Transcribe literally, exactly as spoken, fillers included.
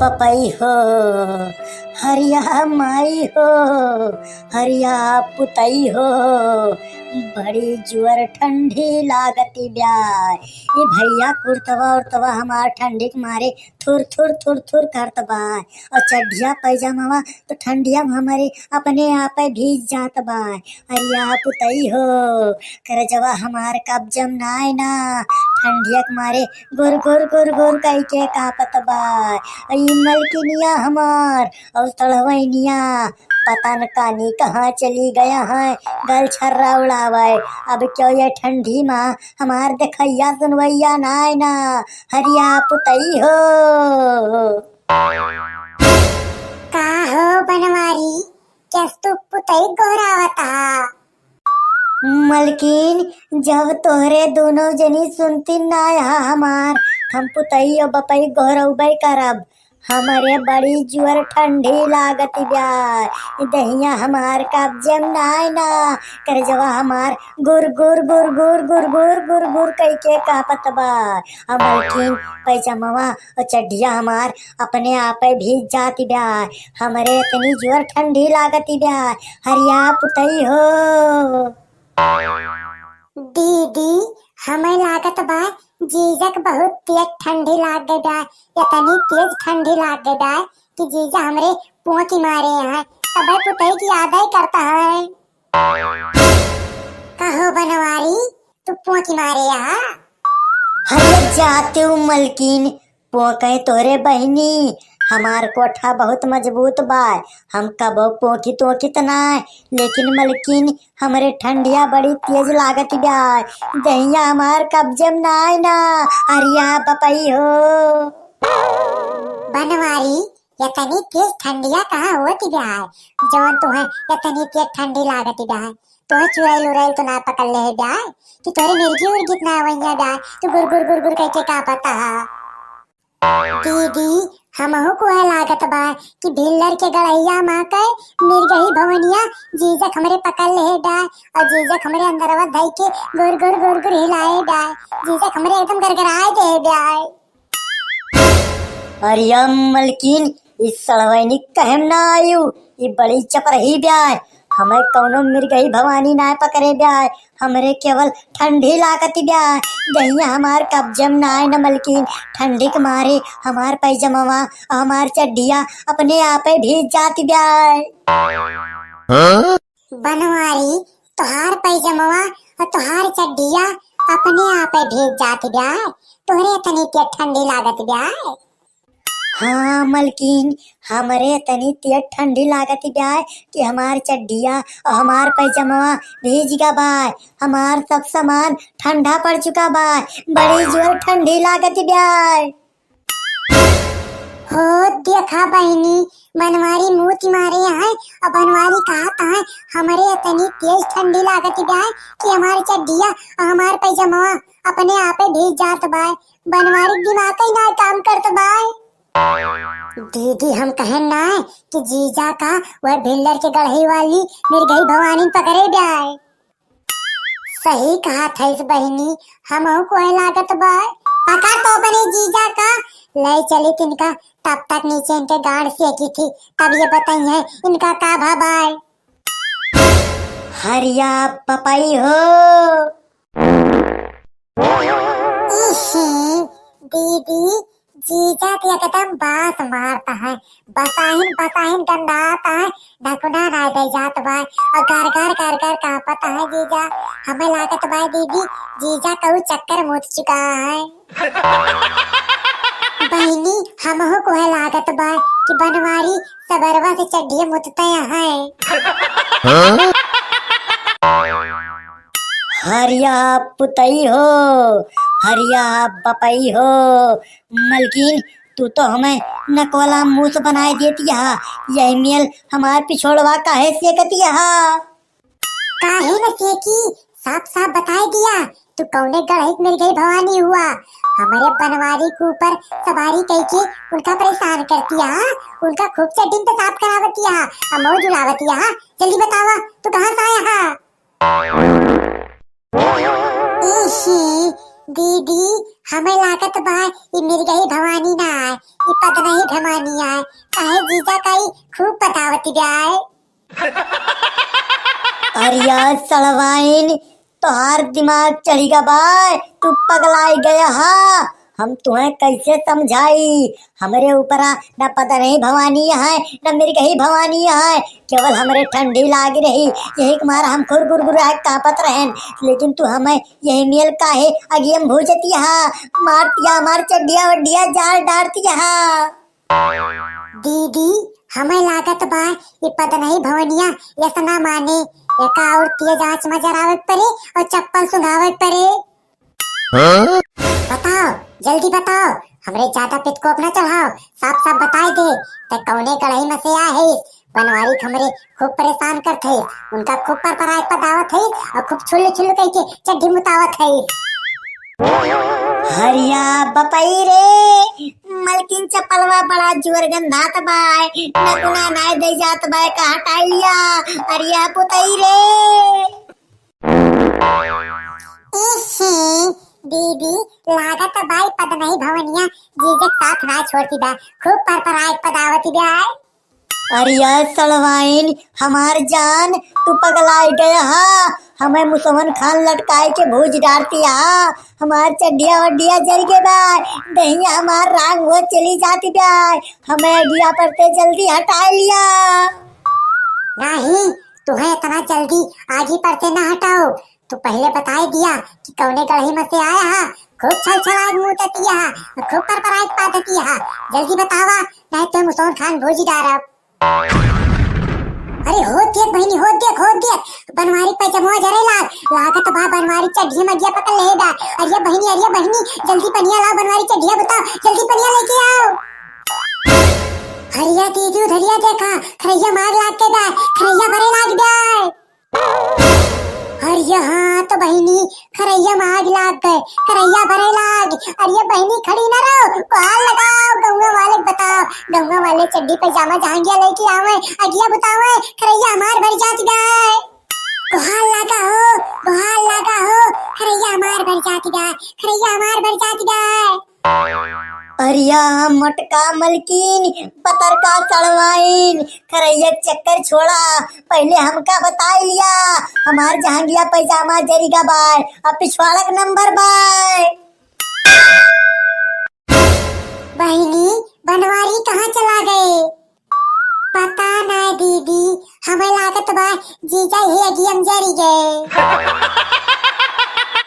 पपई हो, हरिया माई हो, हरिया पुतई हो, बड़ी जुअर ठंडी लागती ब्याय। ए भइया, कुर्तवा उर्तवा हमार ठंडी के मारे थुर थुर थुर थुर करत बा, और चड्ढिया पैजामावा तो ठंडिया में हमरे अपने आपे भीज जात बा। हरिया पुतई हो, करजवा हमार कब्जम नाय ना, ठंडिया के मारे गुर गुर गुर गुर कइके कांपत बा। ई मलकिनिया हमार और सड़वइनिया पता न कानी कहाँ चली गया है, गल छर्रा उड़ावे। अब क्यों ये ठंडी मा हमार देखइया सुनवइया नाय ना, हरिया पुतई हो। का हो बनवारी, कस तू पुतई गोहरावत हा? मलकिन, जब तोहरे दोनों जनी सुनती ना हा हमार, हम पुतई और बपई गोहरउबे करब। हमरे बड़ी जुअर ठंडी लागत ब्याय, दहिया हमार कब्जम नाय ना, करजवा हमार गुर गुर गुर गुर गुर गुर गुर गुर कइके कांपत बा। आ मलकिन, पैजामवा और चड्ढिया हमार अपने आपे भीज जाती ब्याय, हमरे इतनी जुअर ठंडी लागती ब्याय। हरिया पुतई हो। दीदी, हमें लागत बा जीजक बहुत तेज ठंडी लाग गई बा, इतनी तेज ठंडी लाग गई बा कि जीजा हमरे पोंकी मारे हैं, तबे पुतई की याद ही करता है। कहो बनवारी, तू पोंकी मारे यहाँ? हरिया जाते हूँ मलकिन, पोंके तोरे बहिनी, हमार कोठा बहुत मजबूत बा, हम कबो पोंकी तोंकी त नाय, लेकिन मलकिन, हमरे ठंडिया बड़ी तेज लागत ब्याय, दहिया हमार कब्जम नाय ना, हरिया बपई हो। बनवारी, इतनी तेज ठंडिया कहाँ होती ब्याय, जौन तुहे इतनी तेज ठंडी लागत ब्याय? तोहे चुड़ैल उड़ैल तो ना पकड़ ले है ब्याय कि तोरे मिर्गी उर्गी त ना वैया ब्याय, तू गुर गुर गुर गुर कइके कांपत हा? दीदी, हमहू को है लागत बा कि भिल्लर के गड़हिया मा के मिर्गही भवनिया जीजक हमरे पकड़ ले है ब्याय, और जीजक हमरे अंदरवा धई के गुर गुर गुर गुर हिलाए ब्याय, जीजक हमरे एकदम गरगराए दे है ब्याय। अरे मलकिन, ई सड़वैनी कहेम ना आयु, ई बड़ी चपरही ब्याय, हमें कौनो मिर्गही भवानी ना पकड़े ब्याय, हमरे केवल ठंडी लागत ब्याय, दहिया हमार कब्जम नाय न मलकिन, ठंडी के मारे हमार पैजमवा, हमार चड्ढिया अपने आपे भीज जात ब्याय। हाँ? बनवारी, तोहार पैजमवा और तोहार चड्ढिया अपने आपे भीज जात ब्याय, तोहरे इतनी तेज ठंडी लागत ब्याय। हाँ मलकिन, हमरे तनी तेज ठंडी लागत ब्याय कि हमार चड्ढिया और हमार पैजमवा भीज गा बाय, हमार सब सामान ठंडा पड़ चुका बाय, बड़ी जोर ठंडी लागत ब्याय। हो देखा बहिनी, बनवारी मूत मारे हैं और बनवारी कहत हैं, हमरे तनी तेज ठंडी लागत ब्याय कि हमार चड्ढिया और हमार पैजमवा अपने आपे भीज जात बाय। बनवारी दिमाग ही ना काम करत बाय। दीदी, हम कहेन ना कि जीजा का वह भिल्लर के गढ़ई वाली मिर्गही भवानी पकड़े ब्याय। सही कहत हइस बहिनी, हमहू को है लागत बाय। पकड़ तो अपने जीजा का, ले चली तिनका, तब तक नीचे इनके गांड सेकी थी, तब ये बताई है इनका का भा बाय। हरिया पपई हो। इही, दीदी, जीजा त एकदम बास मारत हैं, बसाहिन बसाहिन गंधात हैं, ढकुना ना दे जात बाय, और घर घर घर घर कांपत हैं जीजा। हमें लागत बाय दीदी, जीजा कहू चक्कर मुत चुका है। बहिनी, हमहू को है लागत बाय कि बनवारी सबरवा से चड्ढिया मुतते हैं। हाँ? हरिया पुतई हो, हरिया बपई हो। मलकिन, तू तो हमें नकवला मूस बनाए देती हा, यही मेल हमार पिछोड़वा काहे सेकती हा? काहे न सेकी, साफ साफ बताए दिया, तू कौने गढ़ई के मिर्गई भवानी हुआ? हमरे बनवारी के ऊपर सवारी कइके उनका परेशान करती हा, उनका खूब चड्ढिन पेशाब करावती हा, अमौज उड़ावती हा। जल्दी बतावा, तू कहाँ से आया हा? इही, दीदी, हमें लागत बा, ई मिर्गही भवानी ना आए, ई पदनही भवानी आए। काहे जीजा का ई खूब बतावती बा आए। अरे यार सड़वाइन, तोहार दिमाग चढ़ी गा बा, तू पगलाई गया हा। हम तुहें कैसे समझाई? हमरे ऊपरा न पदनही भवानी है, न मिर्गही भवानी है, केवल हमरे ठंडी लाग रही, यही के मारा हम खुर गुरगुरा कांपत रहन। लेकिन तू हमें यही मेल काहे अगियम भूजतिया हा, मारतिया हमार चड्डिया वड्डिया जाल डारतिया हा। दीदी, हमें लागत बा, ये पदनही भवनिया यस ना माने, एका और तेज आंच में जरावे के पड़े और चप्पल सुंघावे के पड़े। हाँ? बताओ, जल्दी बताओ, हमरे ज्यादा पितकोप ना चढ़ाओ, साफ साफ बताई दे, ते कौने गढ़ई में से आए है, बनवारी हमरे खूब परेशान करत है, उनका खूब परपराए पदावत है और खूब छुल्लू छुल्लू कह के चड्ढी मुतावत है। हरिया बपई रे, मलकिन चपलवा बड़ा जोर गंधात बाय, नकुना नाय दे जात बाय, का हटाई लिया, हरिया पुतई रे। इही, दीदी, लागत बाई पदनही भवनिया जीजक साथ ना छोड़ती बा, खूब परपराए पदावती बा। अरे यार सड़वाइन, हमार जान, तू पगलाई गया हा, हमें मुसवन खान लटकाए के भूज डारती हा, हमार चड्डिया वड्डिया जल के बा, दहिया हमार रांग हो चली जाती बा, हमें अगिया पर ते जल्दी हटाए लिया। नहीं, तुहें इतना जल्दी आगी पर से ना हटाओ, तू पहले बताए दिया कि कौने गढ़ई में से आया हा, खूब छल छल आग मुँह देती हा, खूब पर पर आग पा देती हा, जल्दी बतावा, नहीं तो मुसोन खान भूजी डारब। अरे हो देख बहिनी, हो देख, हो देख, बनवारी पैजमवा जरे लाग, लागत बा बनवारी चड्ढी में अगिया पकड़ ले बा। अरे बहिनी, अरे बहिनी, जल्दी पनिया लाओ, बनवारी चड्ढिया बुताओ, जल्दी पनिया लेके आओ। हरिया दीदी उधरिया देखा, खरैया मार लाग के बा, खरैया बरे लाग बा। अरे हाँ तो बहिनी, खरैया में आग लाग गए, खरैया बरे लाग। अरे बहिनी खड़ी न रहो, गुहार लगाओ, गौवा वाले के बताओ, गौवा वाले चड्ढी पैजामा जहांगिया लेके आवे, अगिया बुतावे, खरैया हमार भर जात गए। गुहार लगा हो, गुहार लगा हो, खरैया हमार भर जात गए, खरैया हमार भर जात गए। अरिया मोटका मलकिन, पतरका सड़वाइन, खरैया के चक्कर छोड़ा, पहले हमका बताई लिया, हमार जहांगिया पैजामा जरी गा बाय, अब पिछवाड़क नंबर बाय। बहिनी, बनवारी कहाँ चला गए? पता ना दीदी, हमें लागत बा जीजा ही अगियम जरी गए।